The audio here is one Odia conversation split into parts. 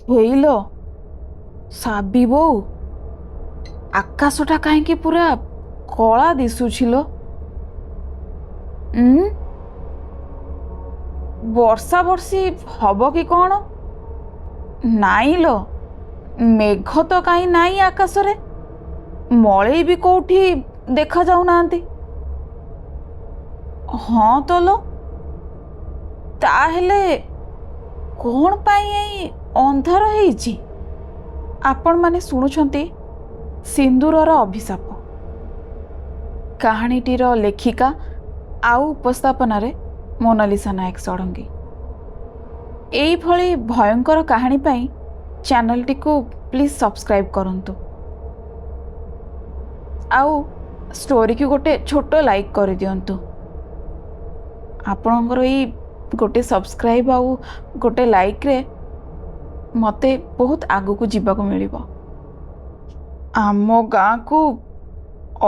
ହେଇଲୋ ସାବି ବୋଉ, ଆକାଶଟା କାହିଁକି ପୁରା କଳା ଦିଶୁଛି ଲୋ? ଉଁ ବର୍ଷା ବର୍ଷି ହବ କି କ'ଣ? ନାଇଁ ଲୋ, ମେଘ ତ କାହିଁ ନାଇଁ ଆକାଶରେ, ମଳେଇ ବି କୋଉଠି ଦେଖାଯାଉନାହାନ୍ତି। ହଁ ତ ଲୋ, ତାହେଲେ କ'ଣ ପାଇଁ ଏଇ ଅନ୍ଧାର ହେଇଛି? ଆପଣମାନେ ଶୁଣୁଛନ୍ତି ସିନ୍ଦୁରର ଅଭିଶାପ। କାହାଣୀଟିର ଲେଖିକା ଆଉ ଉପସ୍ଥାପନାରେ ମୋନାଲିସା ନାୟକ ଷଡ଼ଙ୍ଗୀ। ଏଇଭଳି ଭୟଙ୍କର କାହାଣୀ ପାଇଁ ଚ୍ୟାନେଲଟିକୁ ପ୍ଲିଜ୍ ସବସ୍କ୍ରାଇବ୍ କରନ୍ତୁ ଆଉ ଷ୍ଟୋରିକୁ ଗୋଟେ ଛୋଟ ଲାଇକ୍ କରିଦିଅନ୍ତୁ। ଆପଣଙ୍କର ଏଇ ଗୋଟେ ସବସ୍କ୍ରାଇବ୍ ଆଉ ଗୋଟେ ଲାଇକ୍ରେ ମୋତେ ବହୁତ ଆଗକୁ ଯିବାକୁ ମିଳିବ। ଆମ ଗାଁକୁ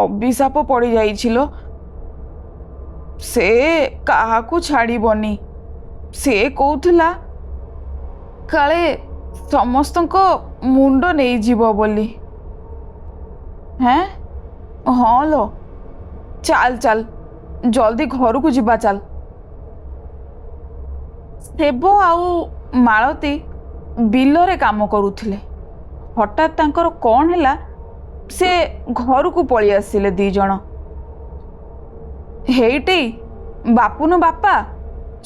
ଅଭିଶାପ ପଡ଼ିଯାଇଛି ଲୋ। ସେ କାହାକୁ ଛାଡ଼ିବନି। ସେ କହୁଥିଲା କାଳେ ସମସ୍ତଙ୍କ ମୁଣ୍ଡ ନେଇଯିବ ବୋଲି। ହେଁ, ହଁ ଲୋ, ଚାଲ ଚାଲ, ଜଲ୍ଦି ଘରକୁ ଯିବା ଚାଲ। ସେବ ଆଉ ମାଳତୀ ବିଲରେ କାମ କରୁଥିଲେ। ହଠାତ୍ ତାଙ୍କର କ'ଣ ହେଲା, ସେ ଘରକୁ ପଳେଇ ଆସିଲେ ଦି ଜଣ। ହେଇଟି ବାପୁନୁ ବାପା,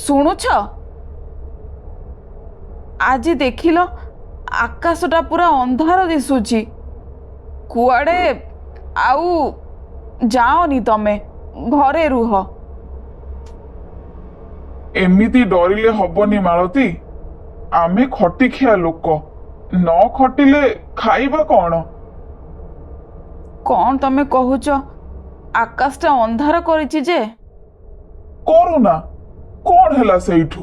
ଶୁଣୁଛ? ଆଜି ଦେଖିଲ, ଆକାଶଟା ପୁରା ଅନ୍ଧାର ଦିଶୁଛି। କୁଆଡ଼େ ଆଉ ଯାଅନି ତମେ, ଘରେ ରୁହ। ଏମିତି ଡରିଲେ ହବନି ମାଳତୀ। ଆମେ ଖଟିଖିଆ ଲୋକ, ନ ଖଟିଲେ ଖାଇବା କଣ? କ'ଣ ତମେ କହୁଛ? ଆକାଶଟା ଅନ୍ଧାର କରିଛି ଯେ। କରୁନା, କଣ ହେଲା ସେଇଠୁ?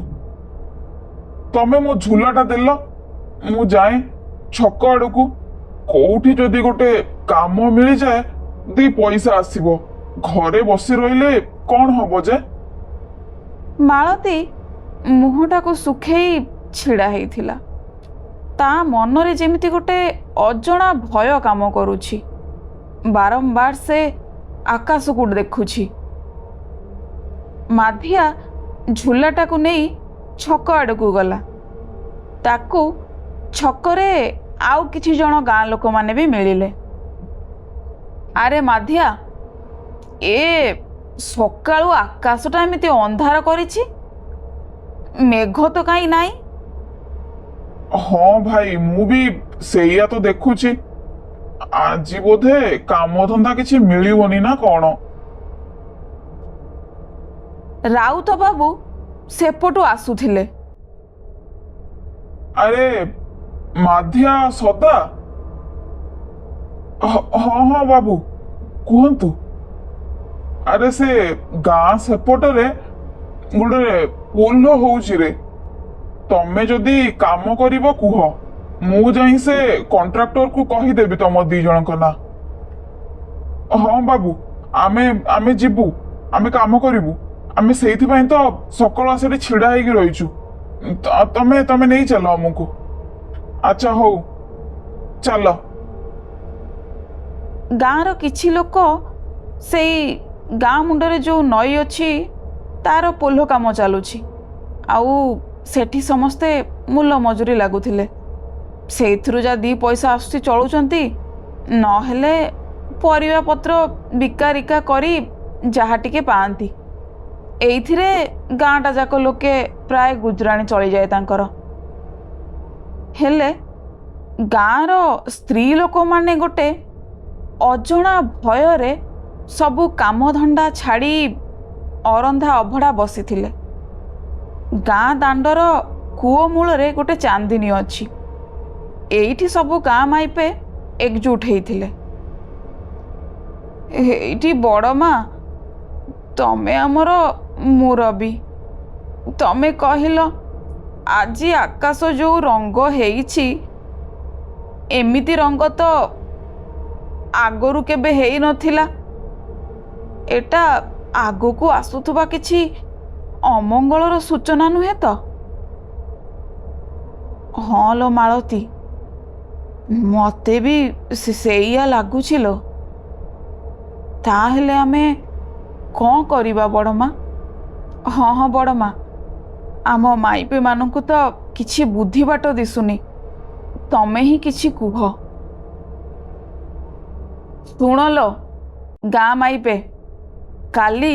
ତମେ ମୋ ଝୁଲାଟା ଦେଲ, ମୁଁ ଯାଏ ଛକ ଆଡକୁ। କୋଉଠି ଯଦି ଗୋଟେ କାମ ମିଳିଯାଏ, ଦି ପଇସା ଆସିବ। ଘରେ ବସି ରହିଲେ କଣ ହବ ଯେ? ମାଳତୀ ମୁହଁଟାକୁ ଶୁଖେଇ ଛିଡ଼ା ହେଇଥିଲା। ତା ମନରେ ଯେମିତି ଗୋଟେ ଅଜଣା ଭୟ କାମ କରୁଛି। ବାରମ୍ବାର ସେ ଆକାଶକୁ ଦେଖୁଛି। ମାଧିଆ ଝୁଲାଟାକୁ ନେଇ ଛକ ଆଡ଼କୁ ଗଲା। ତାକୁ ଛକରେ ଆଉ କିଛି ଜଣ ଗାଁ ଲୋକମାନେ ବି ମିଳିଲେ। ଆରେ ମାଧିଆ, ଏ ସକାଳୁ ଆକାଶଟା ଏମିତି ଅନ୍ଧାର କରିଛି, ମେଘ ତ କାହିଁ ନାହିଁ। ହଁ ଭାଇ, ମୁଁ ବି ସେଇଆ ତ ଦେଖୁଛି। ଆଜି ବୋଧେ କାମଧନ୍ଦା କିଛି ମିଳିବନି ନା କଣ? ରାଉତ ବାବୁ ସେପଟୁ ଆସୁଥିଲେ। ଆରେ ମାଧିଆ, ସଦା। ହଁ ହଁ ବାବୁ, କୁହନ୍ତୁ। ଆରେ ସେ ଗାଁ ସେପଟରେ ଗୋଟେ ପୋଲ ହଉଛି ରେ। ତମେ ଯଦି କାମ କରିବ କୁହ, ମୁଁ ଯାଇ ସେ କଣ୍ଟ୍ରାକ୍ଟରକୁ କହିଦେବି ତମ ଦି ଜଣଙ୍କ ନାଁ। ହଁ ବାବୁ, ଆମେ ଆମେ ଯିବୁ, ଆମେ କାମ କରିବୁ। ଆମେ ସେଇଥିପାଇଁ ତ ସକାଳୁ ସେଠି ଛିଡା ହେଇକି ରହିଛୁ। ତମେ ତମେ ନେଇ ଚାଲ ଆମକୁ। ଆଚ୍ଛା ହଉ, ଚାଲ। ଗାଁର କିଛି ଲୋକ ସେଇ ଗାଁ ମୁଣ୍ଡରେ ଯୋଉ ନଈ ଅଛି, ତାର ପୋଲ କାମ ଚାଲୁଛି ଆଉ ସେଠି ସମସ୍ତେ ମୂଲ ମଜୁରୀ ଲାଗୁଥିଲେ। ସେଇଥିରୁ ଯାହା ଦି ପଇସା ଆସୁଛି ଚଳୁଛନ୍ତି, ନହେଲେ ପରିବା ପତ୍ର ବିକାରିକା କରି ଯାହା ଟିକେ ପାଆନ୍ତି। ଏଇଥିରେ ଗାଁଟା ଯାକ ଲୋକେ ପ୍ରାୟ ଗୁଜୁରାଣି ଚଳିଯାଏ ତାଙ୍କର। ହେଲେ ଗାଁର ସ୍ତ୍ରୀ ଲୋକମାନେ ଗୋଟେ ଅଜଣା ଭୟରେ ସବୁ କାମଧନ୍ଦା ଛାଡ଼ି ଅରନ୍ଧା ଅଭଡ଼ା ବସିଥିଲେ। ଗାଁ ଦାଣ୍ଡର କୂଅ ମୂଳରେ ଗୋଟେ ଚାନ୍ଦିନୀ ଅଛି। ଏଇଠି ସବୁ ଗାଁ ମାଇପେ ଏକଜୁଟ ହେଇଥିଲେ। ଏଇଠି ବଡ଼ ମା, ତମେ ଆମର ମୁରବୀ, ତମେ କହିଲ, ଆଜି ଆକାଶ ଯୋଉ ରଙ୍ଗ ହେଇଛି, ଏମିତି ରଙ୍ଗ ତ ଆଗରୁ କେବେ ହେଇନଥିଲା। ଏଟା ଆଗକୁ ଆସୁଥିବା କିଛି ଅମଙ୍ଗଳର ସୂଚନା ନୁହେଁ ତ? ହଁ ଲୋ ମାଳତୀ, ମତେ ବି ସେଇଆ ଲାଗୁଛି ଲୋ। ତାହେଲେ ଆମେ କ'ଣ କରିବା ବଡ଼ ମା? ହଁ ହଁ ବଡ଼ ମା, ଆମ ମାଇପିମାନଙ୍କୁ ତ କିଛି ବୁଦ୍ଧି ବାଟ ଦିଶୁନି, ତମେ ହିଁ କିଛି କୁହ। ଶୁଣ ଲୋ ଗାଁ ମାଇପେ, କାଲି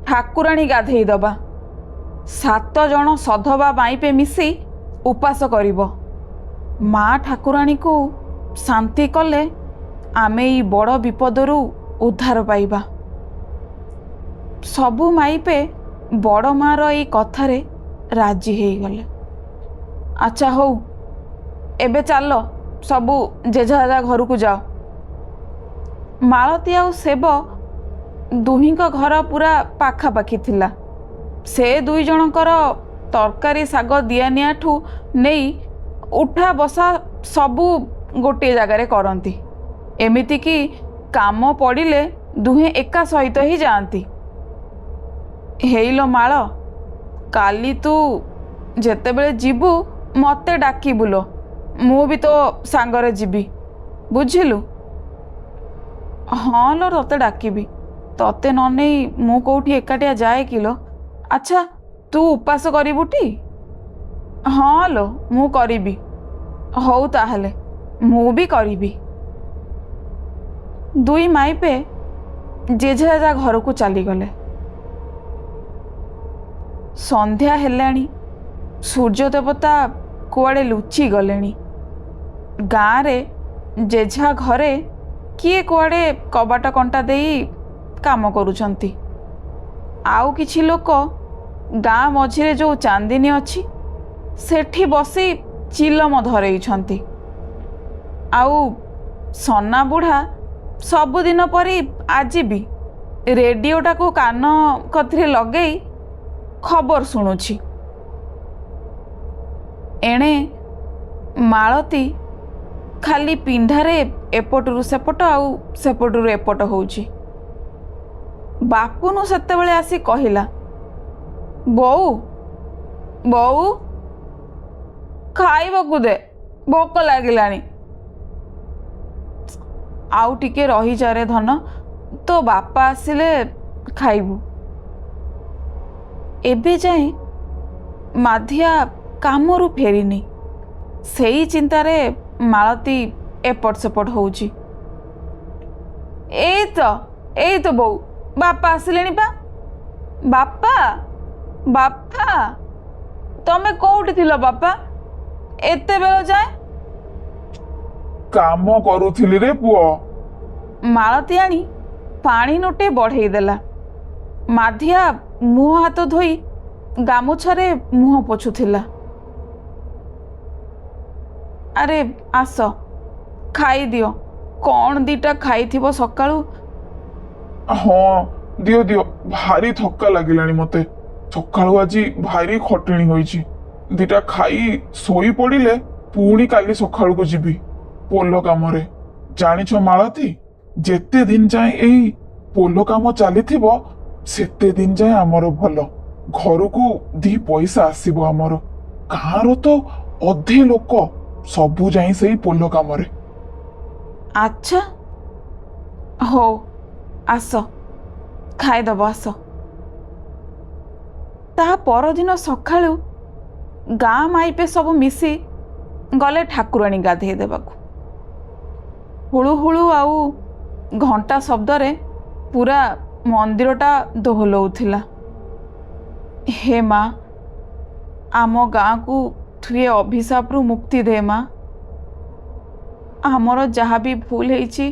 ଠାକୁରାଣୀ ଗାଧେଇ ଦବା। 7 ଜଣ ସଧବା ମାଇପେ ମିଶି ଉପାସ କରିବ। ମା ଠାକୁରାଣୀକୁ ଶାନ୍ତି କଲେ ଆମେ ଏଇ ବଡ଼ ବିପଦରୁ ଉଦ୍ଧାର ପାଇବା। ସବୁ ମାଇପେ ବଡ଼ ମାର ଏଇ କଥାରେ ରାଜି ହେଇଗଲେ। ଆଚ୍ଛା ହଉ, ଏବେ ଚାଲ ସବୁ ଯେଝା ଯେଝା ଘରକୁ ଯାଅ। ମାଳତୀ ଆଉ ସେବ ଦୁହିଁଙ୍କ ଘର ପୁରା ପାଖାପାଖି ଥିଲା। ସେ ଦୁଇ ଜଣଙ୍କର ତରକାରୀ ଶାଗ ଦିଆ ନିଆଠୁ ନେଇ ଉଠା ବସା ସବୁ ଗୋଟିଏ ଜାଗାରେ କରନ୍ତି। ଏମିତିକି କାମ ପଡ଼ିଲେ ଦୁହେଁ ଏକା ସହିତ ହିଁ ଯାଆନ୍ତି। ହେଇଲୋ ମାଳ, କାଲି ତୁ ଯେତେବେଳେ ଯିବୁ ମତେ ଡାକିବୁ ଲୋ, ମୁଁ ବି ତୋ ସାଙ୍ଗରେ ଯିବି, ବୁଝିଲୁ? ହଁ ଲୋ, ତତେ ଡାକିବି, ତତେ ନ ନେଇ ମୁଁ କୋଉଠି ଏକାଟିଆ ଯାଏ କି ଲୋ? ଆଚ୍ଛା, ତୁ ଉପାସ କରିବୁଟି? ହଁ ଲୋ, ମୁଁ କରିବି। ହଉ ତାହେଲେ ମୁଁ ବି କରିବି। ଦୁଇ ମାଇପେ ଯେଝା ଯେଝା ଘରକୁ ଚାଲିଗଲେ। ସନ୍ଧ୍ୟା ହେଲାଣି, ସୂର୍ଯ୍ୟ ଦେବତା କୁଆଡ଼େ ଲୁଚି ଗଲେଣି। ଗାଁରେ ଯେଝା ଘରେ କିଏ କୁଆଡ଼େ କବାଟ କଣ୍ଟା ଦେଇ କାମ କରୁଛନ୍ତି। ଆଉ କିଛି ଲୋକ ଗାଁ ମଝିରେ ଯୋଉ ଚାନ୍ଦିନୀ ଅଛି ସେଠି ବସି ଚିଲମ ଧରେଇଛନ୍ତି। ଆଉ ସନା ବୁଢ଼ା ସବୁଦିନ ପରି ଆଜି ବି ରେଡ଼ିଓଟାକୁ କାନ କତିରେ ଲଗେଇ ଖବର ଶୁଣୁଛି। ଏଣେ ମାଳତୀ ଖାଲି ପିଣ୍ଡାରେ ଏପଟରୁ ସେପଟ ଆଉ ସେପଟରୁ ଏପଟ ହଉଛି। ବାପୁନୁ ସେତେବେଳେ ଆସି କହିଲା, ବୋଉ ବୋଉ, ଖାଇବାକୁ ଦେ, ଭୋକ ଲାଗିଲାଣି। ଆଉ ଟିକେ ରହିଯାରେ ଧନ, ତୋ ବାପା ଆସିଲେ ଖାଇବୁ। ଏବେ ଯାଏଁ ମାଧିଆ କାମରୁ ଫେରିନି, ସେଇ ଚିନ୍ତାରେ ମାଳତୀ ଏପଟ ସେପଟ ହଉଛି। ଏଇ ତ ଏଇ ତ ବୋଉ, ବାପା ଆସିଲେଣି ପା। ବାପା ବାପା, ତମେ କୋଉଠି ଥିଲ ବାପା ଏତେ ବେଳ ଯାଏ? କାମ କରୁଥିଲି ରେ ପୁଅ। ମାଳତୀ ଆଣି ପାଣି ନୋଟେ ବଢ଼େଇ ଦେଲା। ମାଧିଆ ମୁହଁ ହାତ ଧୋଇ ଗାମୁଛାରେ ମୁହଁ ପୋଛୁଥିଲା। ଆରେ ଆସ ଖାଇଦିଅ, କ'ଣ ଦିଟା ଖାଇଥିବ ସକାଳୁ। ହଁ ଦିଅ ଦିଅ, ଭାରି ଥକା ଲାଗିଲାଣି ମତେ। ସକାଳୁ ଆଜି ଭାରି ଖଟଣି ହୋଇଛି। ଦିଟା ଖାଇ ଶୋଇ ପଡ଼ିଲେ ପୁଣି କାଲି ସକାଳୁକୁ ଯିବି ପୋଲ କାମରେ। ଜାଣିଛ ମାଳତୀ, ଯେତେ ଦିନ ଯାଏଁ ଏଇ ପୋଲ କାମ ଚାଲିଥିବ ସେତେ ଦିନ ଯାଏଁ ଆମର ଭଲ, ଘରକୁ ଦି ପଇସା ଆସିବ ଆମର। ଗାଁର ତ ଅଧେ ଲୋକ ସବୁ ଯାଇ ସେଇ ପୋଲ କାମରେ। ଆଚ୍ଛା ହଉ ଆସ ଖାଇଦବ ଆସ। ତା ପରଦିନ ସକାଳୁ ଗାଁ ମାଇପେ ସବୁ ମିଶି ଗଲେ ଠାକୁରାଣୀ ଗାଧେଇ ଦେବାକୁ। ହୁଳୁ ହୁଳୁ ଆଉ ଘଣ୍ଟା ଶବ୍ଦରେ ପୁରା ମନ୍ଦିରଟା ଦୋହଲଉଥିଲା। ହେ ମା, ଆମ ଗାଁକୁ ତୁ ଏ ଅଭିଶାପରୁ ମୁକ୍ତି ଦେ ମା। ଆମର ଯାହା ବି ଭୁଲ ହେଇଛି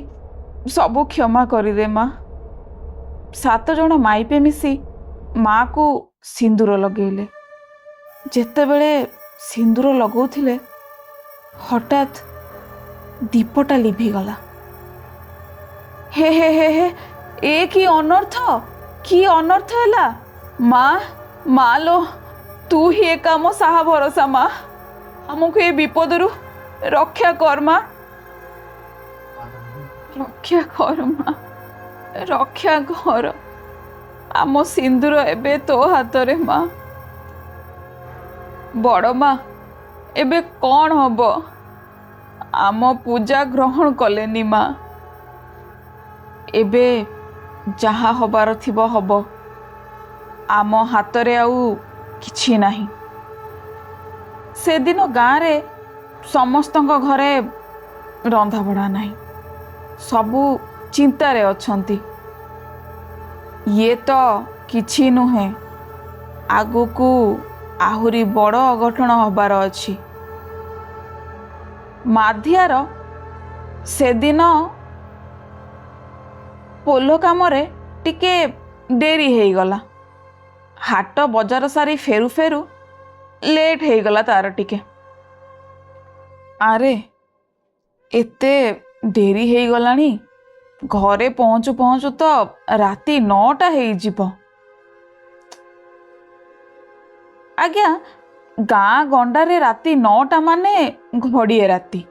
ସବୁ କ୍ଷମା କରିଦେ ମା। 7 ଜଣ ମାଇପେ ମିଶି ମାକୁ ସିନ୍ଦୁର ଲଗେଇଲେ। ଯେତେବେଳେ ସିନ୍ଦୁର ଲଗାଉଥିଲେ ହଠାତ୍ ଦୀପଟା ଲିଭିଗଲା। ହେ ହେ ହେ ହେ, ଏ କି ଅନର୍ଥ, କି ଅନର୍ଥ ହେଲା ମା। ମା ଲୋ, ତୁ ହିଁ ଏକା ଆମ ସାହା ଭରସା ମା, ଆମକୁ ଏ ବିପଦରୁ ରକ୍ଷା କର ମା, ରକ୍ଷା କର ମା, ରକ୍ଷା କର। ଆମ ସିନ୍ଦୁର ଏବେ ତୋ ହାତରେ ମା। ବଡ଼ ମା, ଏବେ କ'ଣ ହବ? ଆମ ପୂଜା ଗ୍ରହଣ କଲେନି ମା। ଏବେ ଯାହା ହବାର ଥିବ ହବ, ଆମ ହାତରେ ଆଉ କିଛି ନାହିଁ। ସେଦିନ ଗାଁରେ ସମସ୍ତଙ୍କ ଘରେ ରନ୍ଧାବଢ଼ା ନାହିଁ, ସବୁ ଚିନ୍ତାରେ ଅଛନ୍ତି। ଇଏ ତ କିଛି ନୁହେଁ, ଆଗକୁ ଆହୁରି ବଡ଼ ଅଘଟଣ ହବାର ଅଛି। ମାଧିଆର ସେଦିନ ପୋଲ କାମରେ ଟିକେ ଡେରି ହେଇଗଲା। ହାଟ ବଜାର ସାରି ଫେରୁ ଫେରୁ ଲେଟ୍ ହେଇଗଲା ତାର ଟିକେ। ଆରେ, ଏତେ ଡେରି ହେଇଗଲାଣି, ଘରେ ପହଞ୍ଚୁ ପହଞ୍ଚୁ ତ ରାତି 9ଟା ହେଇଯିବ। ଆଜ୍ଞା, ଗାଁ ଗଣ୍ଡାରେ ରାତି 9ଟା ମାନେ ଘଡ଼ିଏ ରାତି।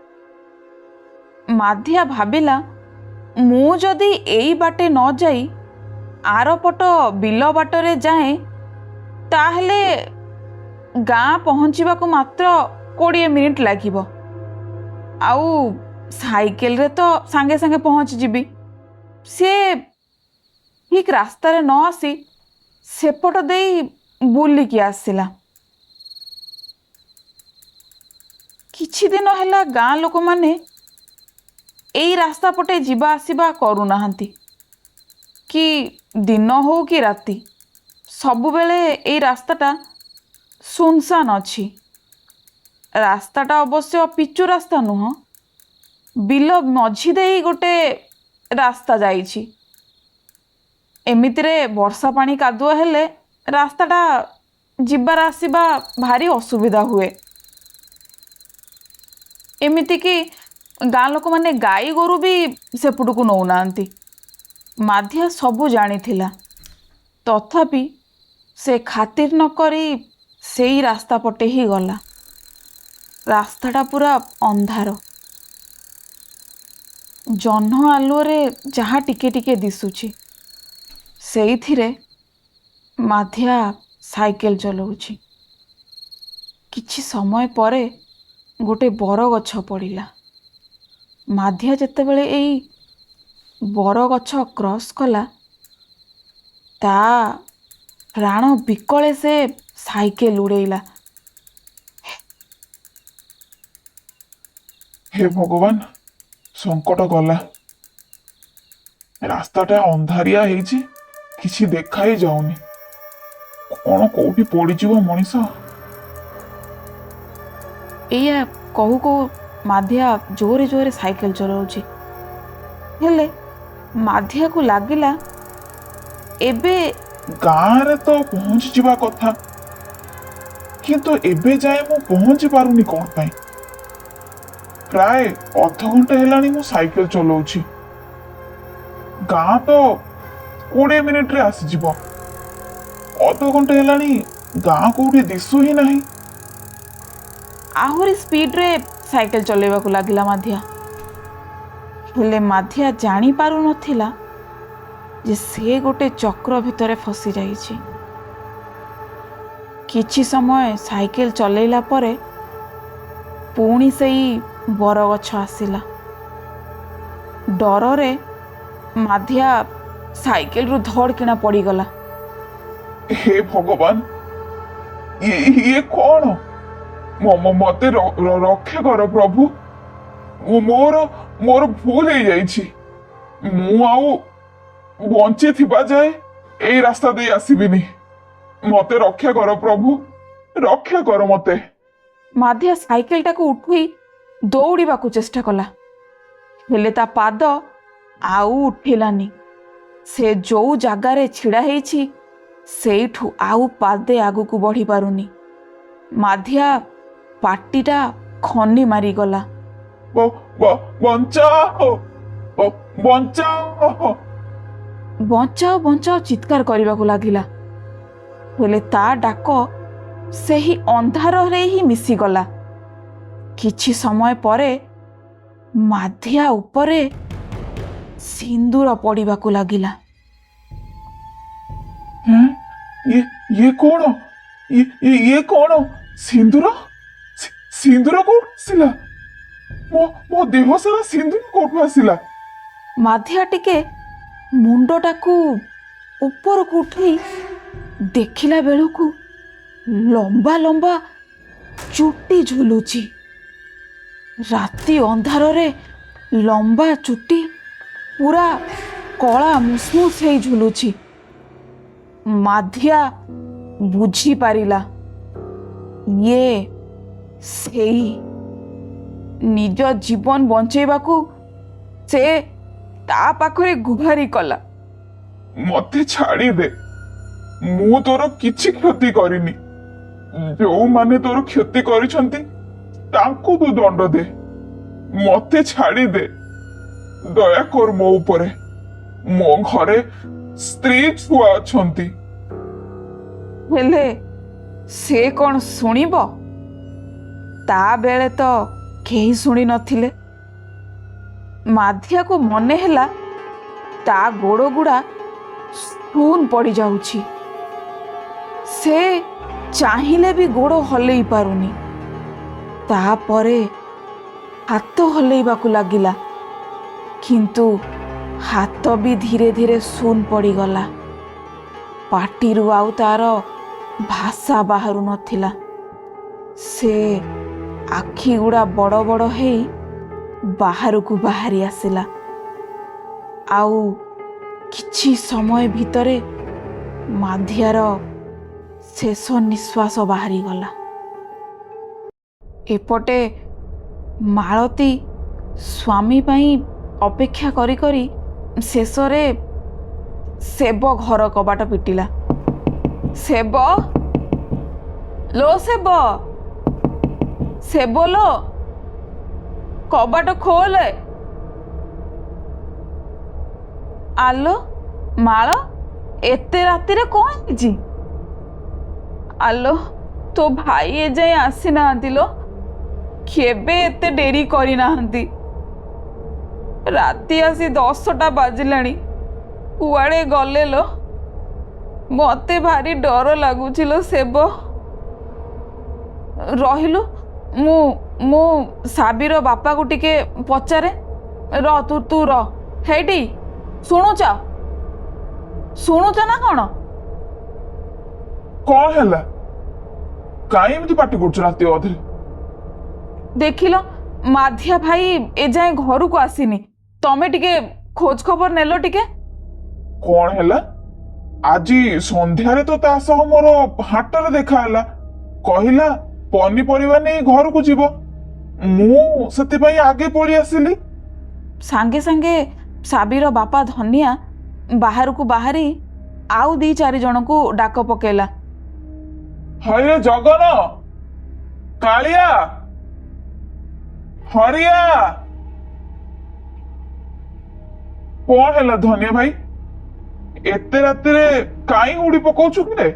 ମାଧିଆ ଭାବିଲା, ମୁଁ ଯଦି ଏଇ ବାଟେ ନ ଯାଇ ଆରପଟ ବିଲ ବାଟରେ ଯାଏଁ, ତାହେଲେ ଗାଁ ପହଞ୍ଚିବାକୁ ମାତ୍ର 20 ମିନିଟ୍ ଲାଗିବ, ଆଉ ସାଇକେଲରେ ତ ସାଙ୍ଗେ ସାଙ୍ଗେ ପହଞ୍ଚିଯିବି। ସିଏ ଠିକ୍ ରାସ୍ତାରେ ନ ଆସି ସେପଟ ଦେଇ ବୁଲିକି ଆସିଲା। କିଛି ଦିନ ହେଲା ଗାଁ ଲୋକମାନେ ଏଇ ରାସ୍ତା ପଟେ ଯିବା ଆସିବା କରୁନାହାନ୍ତି, କି ଦିନ ହଉ କି ରାତି, ସବୁବେଳେ ଏଇ ରାସ୍ତାଟା ଶୂନଶାନ ଅଛି। ରାସ୍ତାଟା ଅବଶ୍ୟ ପିଚୁ ରାସ୍ତା ନୁହଁ, ବିଲ ମଝି ଦେଇ ଗୋଟେ ରାସ୍ତା ଯାଇଛି। ଏମିତିରେ ବର୍ଷା ପାଣି କାଦୁଅ ହେଲେ ରାସ୍ତାଟା ଯିବାର ଆସିବା ଭାରି ଅସୁବିଧା ହୁଏ। ଏମିତିକି ଗାଁ ଲୋକମାନେ ଗାଈ ଗୋରୁ ବି ସେପଟକୁ ନେଉନାହାନ୍ତି। ମାଧିଆ ସବୁ ଜାଣିଥିଲା, ତଥାପି ସେ ଖାତିର ନ କରି ସେଇ ରାସ୍ତା ପଟେ ହିଁ ଗଲା। ରାସ୍ତାଟା ପୁରା ଅନ୍ଧାର, ଜହ୍ନ ଆଲୁଅରେ ଯାହା ଟିକେ ଟିକେ ଦିଶୁଛି, ସେଇଥିରେ ମାଧିଆ ସାଇକେଲ ଚଲାଉଛି। କିଛି ସମୟ ପରେ ଗୋଟେ ବରଗଛ ପଡ଼ିଲା। ମାଧିଆ ଯେତେବେଳେ ଏଇ ବରଗଛ କ୍ରସ୍ କଲା, ତା ପ୍ରାଣ ବିକଳେ ସେ ସାଇକେଲ ଉଡ଼େଇଲା। ହେ ଭଗବାନ, ସଙ୍କଟ ଗଲା। ରାସ୍ତାଟା ଅନ୍ଧାରିଆ ହେଇଛି, କିଛି ଦେଖା ହିଁ ଯାଉନି। କଣ କୋଉଠି ପଡିଯିବ ମଣିଷ। ଏଇଆ କହୁ କହୁ ମାଧିଆ ଜୋରେ ଜୋରେ ସାଇକେଲ ଚଲାଉଛି। ହେଲେ ମାଧିଆକୁ ଲାଗିଲା ଏବେ ଗାଁରେ ତ ପହଞ୍ଚିଯିବା କଥା, କିନ୍ତୁ ଏବେ ଯାଏ ମୁଁ ପହଞ୍ଚି ପାରୁନି କଣ ପାଇଁ? ପ୍ରାୟ ଅଧଘଣ୍ଟା ହେଲାଣି ମୁଁ ସାଇକେଲ ଚଲାଉଛି। ଗାଁ ତ 20 ମିନିଟରେ ଆସିଯିବ। ଅଧଘଣ୍ଟା ହେଲାଣି ଗାଁ କୋଉଠି ଦିଶୁ ହିଁ ନାହିଁ। ଆହୁରି ସ୍ପିଡରେ ସାଇକେଲ ଚଲେଇବାକୁ ଲାଗିଲା ମାଧିଆ। ହେଲେ ମାଧିଆ ଜାଣିପାରୁନଥିଲା ଯେ ସେ ଗୋଟେ ଚକ୍ର ଭିତରେ ଫସି ଯାଇଛି। କିଛି ସମୟ ସାଇକେଲ ଚଲେଇଲା ପରେ ପୁଣି ସେଇ ବରଗଛ ଆସିଲା। ଡରରେ ମାଧିଆ ସାଇକେଲରୁ ଧଡ଼କିନା ପଡ଼ିଗଲା। ହେ ଭଗବାନ, ଇଏ କଣ? ମତେ ରକ୍ଷା କର ପ୍ରଭୁ। ମୋର ମୋର ଭୁଲ ହେଇଯାଇଛି। ମୁଁ ଆଉ ବଞ୍ଚିଥିବା ଯାଏ ଏଇ ରାସ୍ତା ଦେଇ ଆସିବିନି। ମତେ ରକ୍ଷା କର ପ୍ରଭୁ, ରକ୍ଷା କର ମତେ। ମାଧିଆ ସାଇକେଲଟାକୁ ଉଠେଇ ଦୌଡ଼ିବାକୁ ଚେଷ୍ଟା କଲା, ହେଲେ ତା ପାଦ ଆଉ ଉଠିଲାନି। ସେ ଯୋଉ ଜାଗାରେ ଛିଡ଼ା ହେଇଛି ସେଇଠୁ ଆଉ ପାଦେ ଆଗକୁ ବଢ଼ି ପାରୁନି। ମାଧିଆ ପାଟିଟା ଖନି ମାରିଗଲା। ବଞ୍ଚାଅ, ବଞ୍ଚାଅ, ବଞ୍ଚାଅ ବଞ୍ଚାଅ ଚିତ୍କାର କରିବାକୁ ଲାଗିଲା। ହେଲେ ତା ଡାକ ସେହି ଅନ୍ଧାରରେ ହିଁ ମିଶିଗଲା। କିଛି ସମୟ ପରେ ମାଧିଆ ଉପରେ ସିନ୍ଦୁର ପଡ଼ିବାକୁ ଲାଗିଲା। ଇଏ କଣ? ଇଏ କଣ? ସିନ୍ଦୁର? ସିନ୍ଦୁର କୋଉଠୁ ଆସିଲା? ମୋ ମୋ ଦେହ ସାରା ସିନ୍ଦୁର କୋଉଠୁ ଆସିଲା? ମାଧିଆ ଟିକେ ମୁଣ୍ଡଟାକୁ ଉପରକୁ ଉଠେଇ ଦେଖିଲା ବେଳକୁ ଲମ୍ବା ଲମ୍ବା ଚୁଟି ଝୁଲୁଛି। ରାତି ଅନ୍ଧାରରେ ଲମ୍ବା ଚୁଟି ପୁରା କଳା ମୁସମୁସ ହେଇ ଝୁଲୁଛି। ମାଧିଆ ବୁଝିପାରିଲା, ଇଏ ସେଇ। ନିଜ ଜୀବନ ବଞ୍ଚେଇବାକୁ ସେ ତା ପାଖରେ ଗୁହାରି କଲା। ମତେ ଛାଡ଼ି ଦେ, ମୁଁ ତୋର କିଛି କ୍ଷତି କରିନି। ଯୋଉମାନେ ତୋର କ୍ଷତି କରିଛନ୍ତି, ତାଙ୍କୁ ତୁ ଦଣ୍ଡ ଦେ। ମତେ ଛାଡ଼ି ଦେ, ଦୟା କର ମୋ ଉପରେ। ମୋ ଘରେ ସ୍ତ୍ରୀ ଛୁଆ ଅଛନ୍ତି। ହେଲେ ସେ କ'ଣ ଶୁଣିବ? ତା ବେଳେ ତ କେହି ଶୁଣି ନଥିଲେ। ମାଧିଆକୁ ମନେ ହେଲା, ତା ଗୋଡ଼ ଗୁଡ଼ା ଶୂନ ପଡ଼ିଯାଉଛି। ସେ ଚାହିଁଲେ ବି ଗୋଡ଼ ହଲେଇ ପାରୁନି। ତାପରେ ହାତ ହଲେଇବାକୁ ଲାଗିଲା, କିନ୍ତୁ ହାତ ବି ଧୀରେ ଧୀରେ ଶୂନ ପଡ଼ିଗଲା। ପାଟିରୁ ଆଉ ତାର ଭାଷା ବାହାରୁ ନଥିଲା। ସେ ଆଖିଗୁଡ଼ା ବଡ଼ ବଡ଼ ହେଇ ବାହାରକୁ ବାହାରି ଆସିଲା। ଆଉ କିଛି ସମୟ ଭିତରେ ମାଧିଆର ଶେଷ ନିଶ୍ୱାସ ବାହାରିଗଲା। ଏପଟେ ମାଳତୀ ସ୍ୱାମୀ ପାଇଁ ଅପେକ୍ଷା କରି କରି ଶେଷରେ ସେବ ଘର କବାଟ ପିଟିଲା। ସେବ ଲୋ, ସେବ, ସେବ ଲୋ, କବାଟ ଖୋଲେ। ଆଲୋ ମାଳ, ଏତେ ରାତିରେ କଣ ହେଇଛି? ଆଲୋ, ତୋ ଭାଇ ଏଯାଏଁ ଆସିନାହାନ୍ତି ଲୋ। କେବେ ଏତେ ଡେରି କରିନାହାନ୍ତି। ରାତି ଆସି 10ଟା ବାଜିଲାଣି। କୁଆଡ଼େ ଗଲେ ଲୋ? ମତେ ଭାରି ଡର ଲାଗୁଛି ଲୋ ସେବ। ରହିଲୁ, ମୁଁ ସାବିର ବାପାକୁ ଟିକେ ପଚାରେ। ର, ତୁ ତୁ ର ହେଇଟି। ଶୁଣୁଛ? ଶୁଣୁଛ ନା କ'ଣ? କଣ ହେଲା? କାଇଁ ଏମିତି ପାଟି କରୁଛୁ ରାତି ଅଧରେ? ଦେଖିଲ, ମାଧିଆ ଭାଇ ଏଯାଏଁ ଘରକୁ ଆସିନି। ତମେ ଟିକେ ଖୋଜ ଖବର ନେଲ ଟିକେ। କଣ ହେଲା? ଆଜି ସନ୍ଧ୍ୟାରେ ତ ତା ସହ ମୋର ହାଟରେ ଦେଖା ହେଲା। କହିଲା ପନିପରିବା ନେଇ ଘରକୁ ଯିବ। ମୁଁ ସେଥିପାଇଁ ଆଗେ ପଳେଇ ଆସିଲି। ସାଙ୍ଗେ ସାଙ୍ଗେ ସାବିର ବାପା ଧନିଆ ବାହାରକୁ ବାହାରି ଆଉ ଦି ଚାରି ଜଣଙ୍କୁ ଡାକ ପକେଇଲା। ହଇରେ ଜଗନ, କାଳିଆ, ହରିଆ। କଣ ହେଲା ଧନିଆ ଭାଇ? ଏତେ ରାତିରେ କାଇଁ ଉଡ଼ି ପକଉଛୁ କିରେ?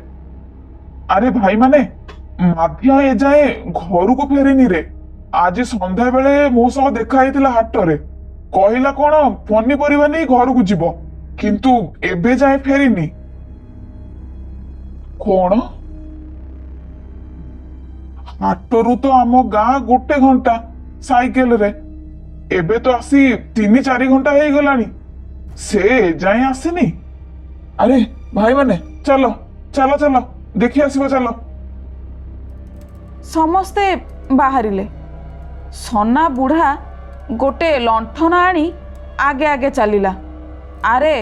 ଆରେ ଭାଇମାନେ, ମାଧିଆ ଏଯାଏଁ ଘରକୁ ଫେରିନି ରେ। ଆଜି ସନ୍ଧ୍ୟା ବେଳେ ମୋ ସହ ଦେଖା ହେଇଥିଲା ହାଟରେ। କହିଲା କଣ ପନିପରିବା ନେଇ ଘରକୁ ଯିବ, କିନ୍ତୁ ଏବେ ଯାଏଁ ଫେରିନି। କଣ? ହାଟରୁ ତ ଆମ ଗାଁ ଗୋଟେ ଘଣ୍ଟା ସାଇକେଲରେ। ଏବେ ତ ଆସି 3-4 ଘଣ୍ଟା ହେଇଗଲାଣି, ସେ ଏଯାଏଁ ଆସିନି। ଆରେ ଭାଇମାନେ, ଚାଲ ଚାଲ ଚାଲ, ଦେଖି ଆସିବ ଚାଲ। ସମସ୍ତେ ବାହାରିଲେ। ସନା ବୁଢ଼ା ଗୋଟେ ଲଣ୍ଠନ ଆଣି ଆଗେ ଆଗେ ଚାଲିଲା। ଆରେ,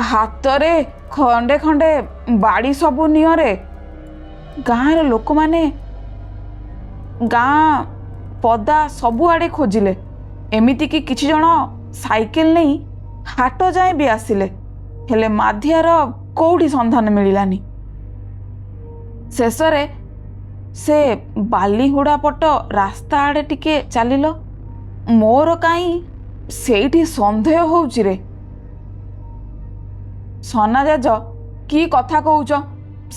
ହାତରେ ଖଣ୍ଡେ ଖଣ୍ଡେ ବାଡ଼ି ସବୁ ନିଅରେ। ଗାଁର ଲୋକମାନେ ଗାଁ ପଦା ସବୁଆଡ଼େ ଖୋଜିଲେ। ଏମିତିକି କିଛି ଜଣ ସାଇକେଲ ନେଇ ହାଟ ଯାଏଁ ବି ଆସିଲେ। ହେଲେ ମାଧିଆର କୋଉଠି ସନ୍ଧାନ ମିଳିଲାନି। ଶେଷରେ ସେ ବାଲିହୁଡ଼ା ପଟ ରାସ୍ତା ଆଡ଼େ ଟିକେ ଚାଲିଲ। ମୋର କାହିଁ ସେଇଠି ସନ୍ଦେହ ହଉଛି ରେ। ସନା ଜାଜ, କି କଥା କହୁଛ?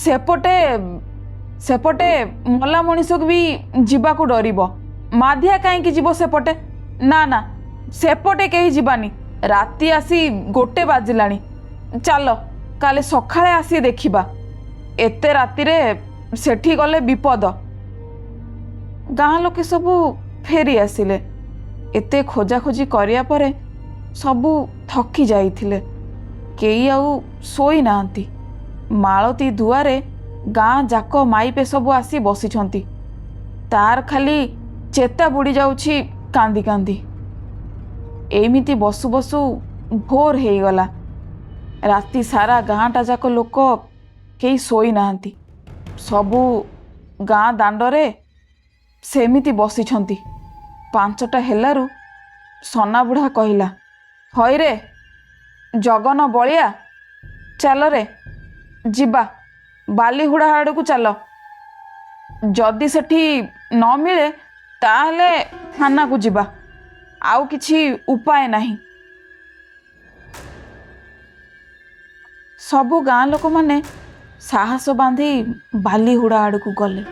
ସେପଟେ ସେପଟେ ମଲା ମଣିଷକୁ ବି ଯିବାକୁ ଡରିବ, ମାଧିଆ କାହିଁକି ଯିବ ସେପଟେ? ନା ନା, ସେପଟେ କେହି ଯିବାନି। ରାତି ଆସି 1 ବାଜିଲାଣି। ଚାଲ, କାଲି ସକାଳେ ଆସି ଦେଖିବା। ଏତେ ରାତିରେ ସେଠି ଗଲେ ବିପଦ। ଗାଁ ଲୋକେ ସବୁ ଫେରି ଆସିଲେ। ଏତେ ଖୋଜାଖୋଜି କରିବା ପରେ ସବୁ ଥକି ଯାଇଥିଲେ, କେହି ଆଉ ଶୋଇନାହାନ୍ତି। ମାଳତୀ ଦୁଆରେ ଗାଁ ଯାକ ମାଇପେ ସବୁ ଆସି ବସିଛନ୍ତି। ତାର ଖାଲି ଚେତା ବୁଡ଼ି ଯାଉଛି କାନ୍ଦି କାନ୍ଦି। ଏମିତି ବସୁ ବସୁ ଭୋର ହେଇଗଲା। ରାତି ସାରା ଗାଁଟା ଯାକ ଲୋକ କେହି ଶୋଇନାହାନ୍ତି, ସବୁ ଗାଁ ଦାଣ୍ଡରେ ସେମିତି ବସିଛନ୍ତି। 5ଟା ହେଲାରୁ ସନାବୁଢ଼ା କହିଲା, ହଇରେ ଜଗନ ବଳିଆ, ଚାଲରେ ଯିବା ବାଲିହୁଡ଼ା ଆଡ଼କୁ ଚାଲ। ଯଦି ସେଠି ନ ମିଳେ ତାହେଲେ ଥାନାକୁ ଯିବା, ଆଉ କିଛି ଉପାୟ ନାହିଁ। ସବୁ ଗାଁ ଲୋକମାନେ ସାହସ ବାନ୍ଧି ବାଲିହୁଡ଼ା ଆଡ଼କୁ ଗଲେ।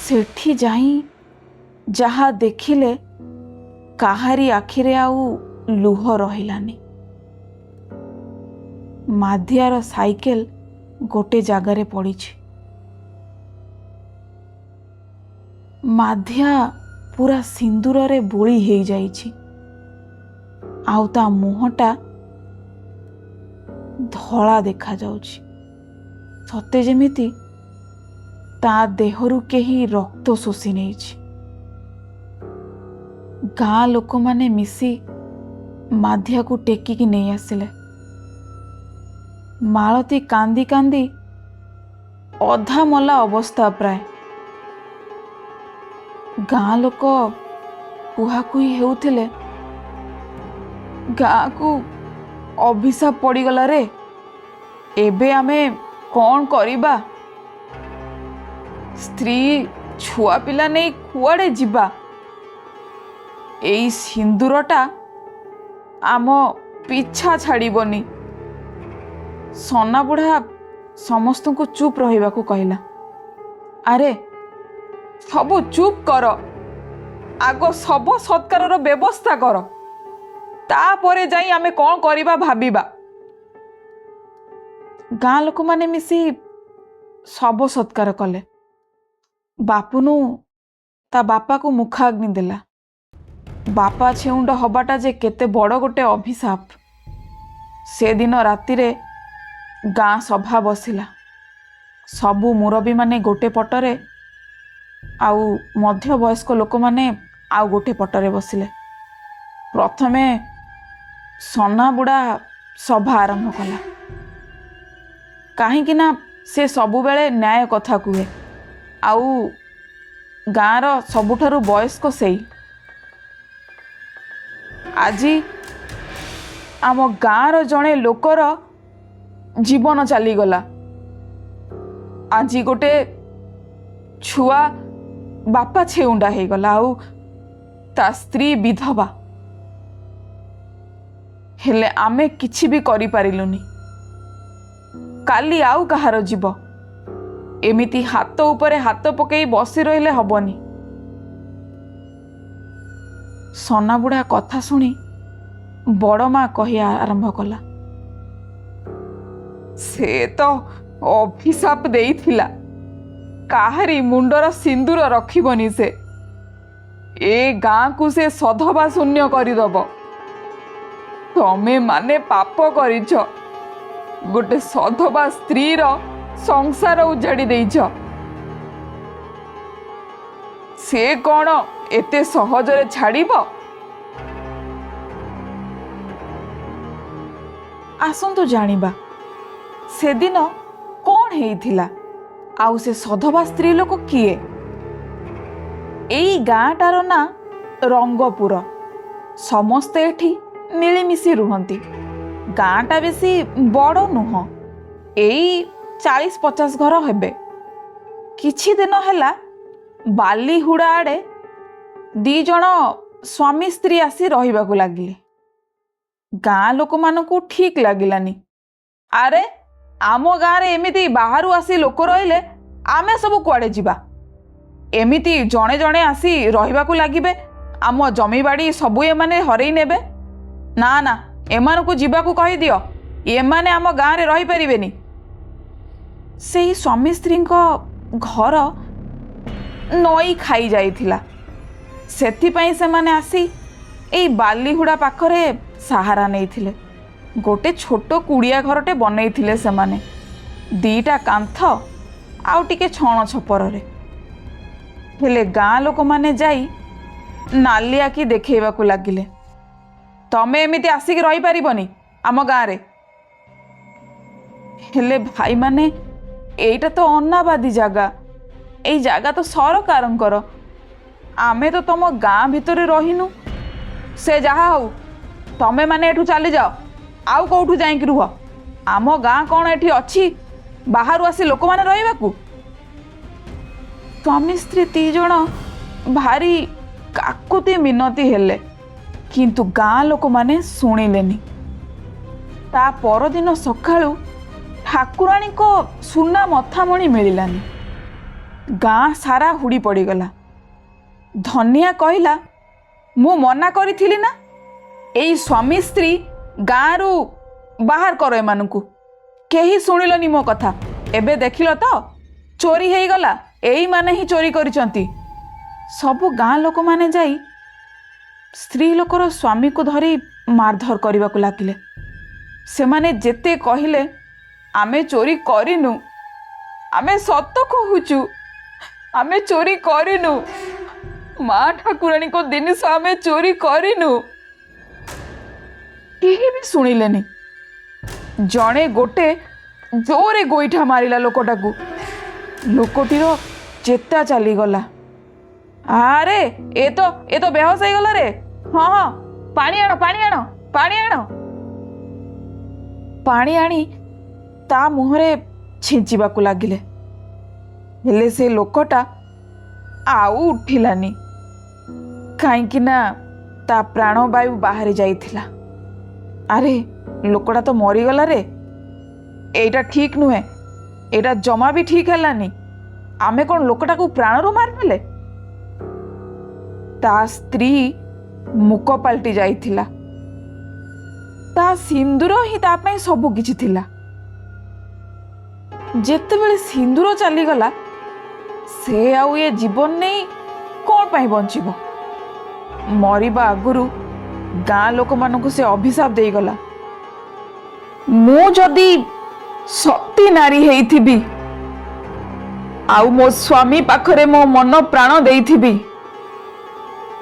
ସେଠି ଯାଇ ଯାହା ଦେଖିଲେ କାହାରି ଆଖିରେ ଆଉ ଲୁହ ରହିଲାନି। ମାଧିଆର ସାଇକେଲ ଗୋଟେ ଜାଗାରେ ପଡ଼ିଛି। ମାଧିଆ ପୁରା ସିନ୍ଦୁରରେ ବୋଳି ହେଇଯାଇଛି, ଆଉ ତା ମୁହଁଟା ଧଳା ଦେଖାଯାଉଛି, ସତେ ଯେମିତି ତା ଦେହରୁ କେହି ରକ୍ତ ଶୋଷି ନେଇଛି। ଗାଁ ଲୋକମାନେ ମିଶି ମାଧିଆକୁ ଟେକିକି ନେଇ ଆସିଲେ। ମାଳତୀ କାନ୍ଦି କାନ୍ଦି ଅଧା ମଲା ଅବସ୍ଥା ପ୍ରାୟ। ଗାଁ ଲୋକ କୁହାକୁହି ହେଉଥିଲେ, ଗାଁକୁ ଅଭିଶାପ ପଡ଼ିଗଲା ରେ, ଏବେ ଆମେ କ'ଣ କରିବା? ସ୍ତ୍ରୀ ଛୁଆ ପିଲା ନେଇ କୁଆଡ଼େ ଯିବା? ଏଇ ସିନ୍ଦୁରଟା ଆମ ପିଛା ଛାଡ଼ିବନି। ସନାବୁଢ଼ା ସମସ୍ତଙ୍କୁ ଚୁପ୍ ରହିବାକୁ କହିଲା। ଆରେ ସବୁ ଚୁପ୍ କର, ଆଗ ଶବ ସତ୍କାରର ବ୍ୟବସ୍ଥା କର, ତାପରେ ଯାଇ ଆମେ କ'ଣ କରିବା ଭାବିବା। ଗାଁ ଲୋକମାନେ ମିଶି ଶବ ସତ୍କାର କଲେ। ବାପୁନୁ ତା ବାପାକୁ ମୁଖାଗ୍ନି ଦେଲା। ବାପା ଛେଉଣ୍ଡ ହବାଟା ଯେ କେତେ ବଡ଼ ଗୋଟେ ଅଭିଶାପ। ସେଦିନ ରାତିରେ ଗାଁ ସଭା ବସିଲା। ସବୁ ମୁରବୀମାନେ ଗୋଟେ ପଟରେ ଆଉ ମଧ୍ୟବୟସ୍କ ଲୋକମାନେ ଆଉ ଗୋଟେ ପଟରେ ବସିଲେ। ପ୍ରଥମେ ସନାବୁଢ଼ା ସଭା ଆରମ୍ଭ କଲା, କାହିଁକି ନା ସେ ସବୁବେଳେ ନ୍ୟାୟ କଥା କୁହେ, ଆଉ ଗାଁର ସବୁଠାରୁ ବୟସ୍କ ସେଇ। ଆଜି ଆମ ଗାଁର ଜଣେ ଲୋକର ଜୀବନ ଚାଲିଗଲା। ଆଜି ଗୋଟେ ଛୁଆ ବାପା ଛେଉଣ୍ଡା ହେଇଗଲା, ଆଉ ତା ସ୍ତ୍ରୀ ବିଧବା। ହେଲେ ଆମେ କିଛି ବି କରିପାରିଲୁନି। କାଲି ଆଉ କାହାର ଯିବ। ଏମିତି ହାତ ଉପରେ ହାତ ପକେଇ ବସି ରହିଲେ ହବନି। ସନାବୁଢ଼ା କଥା ଶୁଣି ବଡ଼ ମା କହିବା ଆରମ୍ଭ କଲା, ସେ ତ ଅଭିଶାପ ଦେଇଥିଲା, କାହାରି ମୁଣ୍ଡର ସିନ୍ଦୁର ରଖିବନି ସେ, ଏ ଗାଁକୁ ସେ ସଧବା ଶୂନ୍ୟ କରିଦବ। ତମେ ମାନେ ପାପ କରିଛ, ଗୋଟେ ସଧବା ସ୍ତ୍ରୀର ସଂସାର ଉଜାଡ଼ି ଦେଇଛ। ସେ କ'ଣ ଏତେ ସହଜରେ ଛାଡ଼ିବ? ଆସନ୍ତୁ ଜାଣିବା ସେଦିନ କ'ଣ ହେଇଥିଲା, ଆଉ ସେ ସଧବା ସ୍ତ୍ରୀ ଲୋକ କିଏ। ଏଇ ଗାଁଟାର ନାଁ ରଙ୍ଗପୁର। ସମସ୍ତେ ଏଠି ମିଳିମିଶି ରୁହନ୍ତି। ଗାଁଟା ବେଶୀ ବଡ଼ ନୁହଁ, ଏଇ 40-50 ଘର ହେବେ। କିଛି ଦିନ ହେଲା ବାଲିହୁଡ଼ା ଆଡ଼େ 2 ଜଣ ସ୍ୱାମୀ ସ୍ତ୍ରୀ ଆସି ରହିବାକୁ ଲାଗିଲେ। ଗାଁ ଲୋକମାନଙ୍କୁ ଠିକ୍ ଲାଗିଲାନି। ଆରେ ଆମ ଗାଁରେ ଏମିତି ବାହାରୁ ଆସି ଲୋକ ରହିଲେ ଆମେ ସବୁ କୁଆଡ଼େ ଯିବା? ଏମିତି ଜଣେ ଜଣେ ଆସି ରହିବାକୁ ଲାଗିବେ, ଆମ ଜମିବାଡ଼ି ସବୁ ଏମାନେ ହରେଇ ନେବେ। ନା ନା, ଏମାନଙ୍କୁ ଯିବାକୁ କହିଦିଅ, ଏମାନେ ଆମ ଗାଁରେ ରହିପାରିବେନି। ସେଇ ସ୍ୱାମୀ ସ୍ତ୍ରୀଙ୍କ ଘର ନଈ ଖାଇ ଯାଇଥିଲା। ସେଥିପାଇଁ ସେମାନେ ଆସି ଏଇ ବାଲିହୁଡ଼ା ପାଖରେ ସାହାରା ନେଇଥିଲେ। ଗୋଟେ ଛୋଟ କୁଡ଼ିଆ ଘରଟେ ବନେଇଥିଲେ ସେମାନେ, 2ଟା କାନ୍ଥ ଆଉ ଟିକେ ଛଣ ଛପରରେ। ହେଲେ ଗାଁ ଲୋକମାନେ ଯାଇ ନାଲି ଆଖି ଦେଖେଇବାକୁ ଲାଗିଲେ, ତମେ ଏମିତି ଆସିକି ରହିପାରିବନି ଆମ ଗାଁରେ। ହେଲେ ଭାଇମାନେ, ଏଇଟା ତ ଅନାବାଦୀ ଜାଗା, ଏଇ ଜାଗା ତ ସରକାରଙ୍କର, ଆମେ ତ ତମ ଗାଁ ଭିତରେ ରହିନୁ। ସେ ଯାହା ହଉ, ତମେ ମାନେ ଏଠୁ ଚାଲିଯାଅ, ଆଉ କୋଉଠୁ ଯାଇକି ରୁହ। ଆମ ଗାଁ କ'ଣ ଏଠି ଅଛି ବାହାରୁ ଆସି ଲୋକମାନେ ରହିବାକୁ? ସ୍ୱାମୀ ସ୍ତ୍ରୀ ଦି ଜଣ ଭାରି କାକୁତି ମିନତି ହେଲେ, କିନ୍ତୁ ଗାଁ ଲୋକମାନେ ଶୁଣିଲେନି। ତା ପରଦିନ ସକାଳୁ ଠାକୁରାଣୀଙ୍କ ସୁନା ମଥାମଣି ମିଳିଲାନି। ଗାଁ ସାରା ହୁଡ଼ି ପଡ଼ିଗଲା। ଧନିଆ କହିଲା, ମୁଁ ମନା କରିଥିଲି ନା, ଏଇ ସ୍ୱାମୀ ସ୍ତ୍ରୀ ଗାଁରୁ ବାହାର କର ଏମାନଙ୍କୁ। କେହି ଶୁଣିଲନି ମୋ କଥା। ଏବେ ଦେଖିଲ ତ, ଚୋରି ହେଇଗଲା, ଏଇମାନେ ହିଁ ଚୋରି କରିଛନ୍ତି। ସବୁ ଗାଁ ଲୋକମାନେ ଯାଇ ସ୍ତ୍ରୀ ଲୋକର ସ୍ୱାମୀକୁ ଧରି ମାରଧର କରିବାକୁ ଲାଗିଲେ। ସେମାନେ ଯେତେ କହିଲେ, ଆମେ ଚୋରି କରିନୁ, ଆମେ ସତ କହୁଛୁ, ଆମେ ଚୋରି କରିନୁ, ମା ଠାକୁରାଣୀଙ୍କ ଜିନିଷ ଆମେ ଚୋରି କରିନୁ, କେହି ବି ଶୁଣିଲେନି। ଜଣେ ଗୋଟେ ଜୋରେ ଗୋଇଠା ମାରିଲା ଲୋକଟାକୁ। ଲୋକଟିର ଚେତା ଚାଲିଗଲା। ଆରେ, ଏ ତ ବେହୋସ ହେଇଗଲା ରେ। ହଁ ହଁ, ପାଣି ଆଣ, ପାଣି ଆଣ, ପାଣି ଆଣ। ପାଣି ଆଣି ତା ମୁହଁରେ ଛିଞ୍ଚିବାକୁ ଲାଗିଲେ। ହେଲେ ସେ ଲୋକଟା ଆଉ ଉଠିଲାନି, କାହିଁକି ନା ତା ପ୍ରାଣବାୟୁ ବାହାରି ଯାଇଥିଲା। ଆରେ, ଲୋକଟା ତ ମରିଗଲା ରେ। ଏଇଟା ଠିକ୍ ନୁହେଁ, ଏଇଟା ଜମା ବି ଠିକ୍ ହେଲାନି। ଆମେ କ'ଣ ଲୋକଟାକୁ ପ୍ରାଣରୁ ମାରିଦେଲେ? ତା ସ୍ତ୍ରୀ ମୁକ ପାଲଟି ଯାଇଥିଲା। ତା ସିନ୍ଦୁର ହିଁ ତା ପାଇଁ ସବୁ କିଛି ଥିଲା। ଯେତେବେଳେ ସିନ୍ଦୁର ଚାଲିଗଲା, ସେ ଆଉ ଏ ଜୀବନ ନେଇ କ'ଣ ପାଇଁ ବଞ୍ଚିବ? ମରିବା ଆଗରୁ ଗାଁ ଲୋକମାନଙ୍କୁ ସେ ଅଭିଶାପ ଦେଇଗଲା, ମୁଁ ଯଦି ସତୀ ନାରୀ ହେଇଥିବି ଆଉ ମୋ ସ୍ୱାମୀ ପାଖରେ ମୋ ମନ ପ୍ରାଣ ଦେଇଥିବି,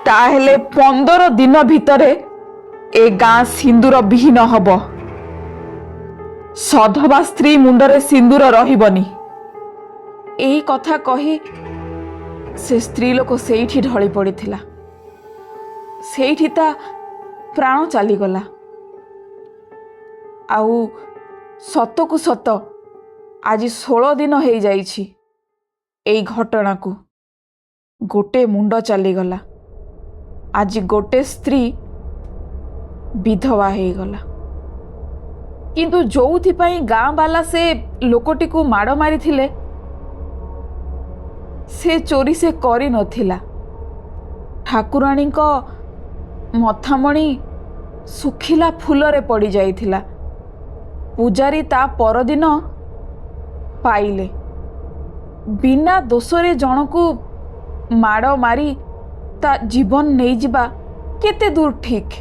ତାହେଲେ 15 ଦିନ ଭିତରେ ଏ ଗାଁ ସିନ୍ଦୁର ବିହୀନ ହବ। ସଧବା ସ୍ତ୍ରୀ ମୁଣ୍ଡରେ ସିନ୍ଦୁର ରହିବନି। ଏଇ କଥା କହି ସେ ସ୍ତ୍ରୀ ଲୋକ ସେଇଠି ଢଳି ପଡ଼ିଥିଲା। ସେଇଠି ତା ପ୍ରାଣ ଚାଲିଗଲା। ଆଉ ସତକୁ ସତ ଆଜି 16 ଦିନ ହେଇଯାଇଛି ଏଇ ଘଟଣାକୁ। ଗୋଟେ ମୁଣ୍ଡ ଚାଲିଗଲା, ଆଜି ଗୋଟେ ସ୍ତ୍ରୀ ବିଧବା ହେଇଗଲା। କିନ୍ତୁ ଯୋଉଥିପାଇଁ ଗାଁ ବାଲା ସେ ଲୋକଟିକୁ ମାଡ଼ ମାରିଥିଲେ, ସେ ଚୋରି ସେ କରିନଥିଲା। ଠାକୁରାଣୀଙ୍କ ମଥାମଣି ଶୁଖିଲା ଫୁଲରେ ପଡ଼ିଯାଇଥିଲା। ପୂଜାରୀ ତା ପରଦିନ ପାଇଲେ। ବିନା ଦୋଷରେ ଜଣକୁ ମାଡ଼ ମାରି ତା ଜୀବନ ନେଇଯିବା କେତେ ଦୂର ଠିକ୍?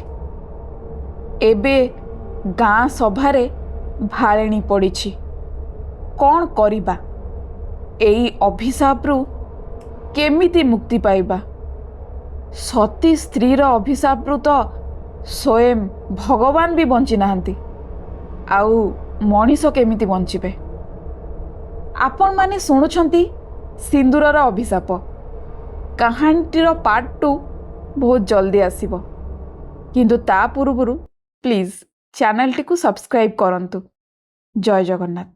ଏବେ ଗାଁ ସଭାରେ ଭାଳେଣି ପଡ଼ିଛି, କ'ଣ କରିବା, ଏଇ ଅଭିଶାପରୁ କେମିତି ମୁକ୍ତି ପାଇବା? ସତୀ ସ୍ତ୍ରୀର ଅଭିଶାପରୁ ତ ସ୍ୱୟଂ ଭଗବାନ ବି ବଞ୍ଚି ନାହାନ୍ତି, ଆଉ ମଣିଷ କେମିତି ବଞ୍ଚିବେ? ଆପଣମାନେ ଶୁଣୁଛନ୍ତି ସିନ୍ଦୁରର ଅଭିଶାପ କାହାଣୀଟିର ପାର୍ଟ 2 ବହୁତ ଜଲ୍ଦି ଆସିବ, କିନ୍ତୁ ତା ପୂର୍ବରୁ ପ୍ଲିଜ୍ ଚ୍ୟାନେଲଟିକୁ ସବସ୍କ୍ରାଇବ୍ କରନ୍ତୁ। ଜୟ ଜଗନ୍ନାଥ।